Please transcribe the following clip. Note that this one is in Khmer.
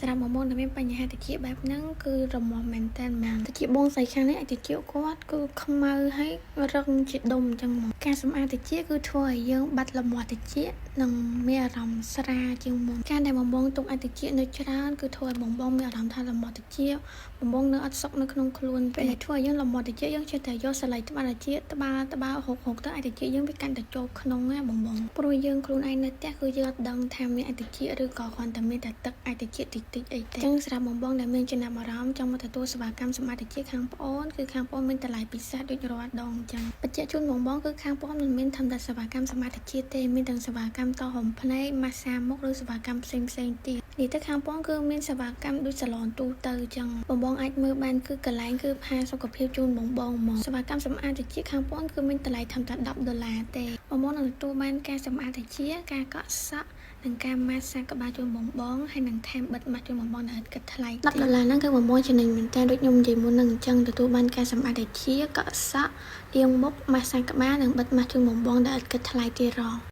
សម្រាប់បងៗដែលមានបញ្ហាត្រចៀកបែបហ្នឹងគឺរមាស់មែនតើហ្មងត្រចៀកបងស្រីខាងនេះអាចត្រចៀកគាត់គឺខ្មៅហើយរឹងជាដុំអញ្ចឹងហ្មងការសម្អាតត្រចៀកគឺធ្វើឲ្យយើងបាត់រមាស់ត្រចៀកនិងមានអារម្មណ៍ស្រាលជាងមុនការដែលបងបងទុកអាចត្រចៀកនៅច្រើនគឺធ្វើឲ្យបងបងមានអារម្មណ៍ថារមាស់ត្រចៀកបងបងនៅអត់សុខនៅក្នុងខ្លួនពេលដែលធ្វើឲ្យយើងរមាស់ត្រចៀកយើងចេះតែយកសលៃត្បាល់ត្រចៀកត្បាល់ត្បាល់ហុកហុកទៅអាចត្រចៀកយើងវាកាន់តែចូលក្នុងណាបងបងព្រោះយើងខ្លួនឯងនៅផ្ទះគឺយើងអត់ដឹងថាមានអាចត្រចៀកឬក៏គ្រាន់តែមានតែទឹកអាចត្រចៀកតិចតិចអីទេអញ្ចឹងសម្រាប់បងបងដែលមានចំណាប់អារម្មណ៍ចង់មកទទួលសេវាកម្មសម្អាតត្រចៀកខាងប្អូនគឺខាងប្អូនមានតម្លៃពិសេសដូចរាល់ដងអញ្ចឹងបញ្ជាក់ជូនបងបងគឺខាងប្អូនមិនមានធ្វើតែសេវាកម្មសម្អាតត្រចៀកទេមានទាំងសេវាកម្មតហុំភ្នែកម៉ាស្សាមុខឬសេវាកម្មផ្សេងផ្សេងទៀតនេះទៅខាងបងគឺមានសេវាកម្មដូចសាឡនទូទៅអញ្ចឹងបងបងអាចមើលបានគឺកន្លែងគឺផាសុខភាពជូនបងបងហ្មងសេវាកម្មសម្អាតត្រចៀកខាងបងគឺមានតម្លៃត្រឹមតែ10ដុល្លារទេបងបងនឹងទទួលបានការសម្អាតត្រចៀកការកក់សក់និងការម៉ាស្សាក្បាលជូនបងបងហើយនឹងថែមបិទម៉ាស់ជូនបងបងដែលឥតគិតថ្លៃ10ដុល្លារហ្នឹងគឺបងបងចំណេញមែនតើដូចខ្ញុំនិយាយមុនហ្នឹងអញ្ចឹងទទួលបានការសម្អាតត្រចៀកកក់សក់លាងមុខម៉ាស្សាក្បាលនិងបិទម៉ាស់ជូនបងបងដែលឥតគិតថ្លៃទៀតរង។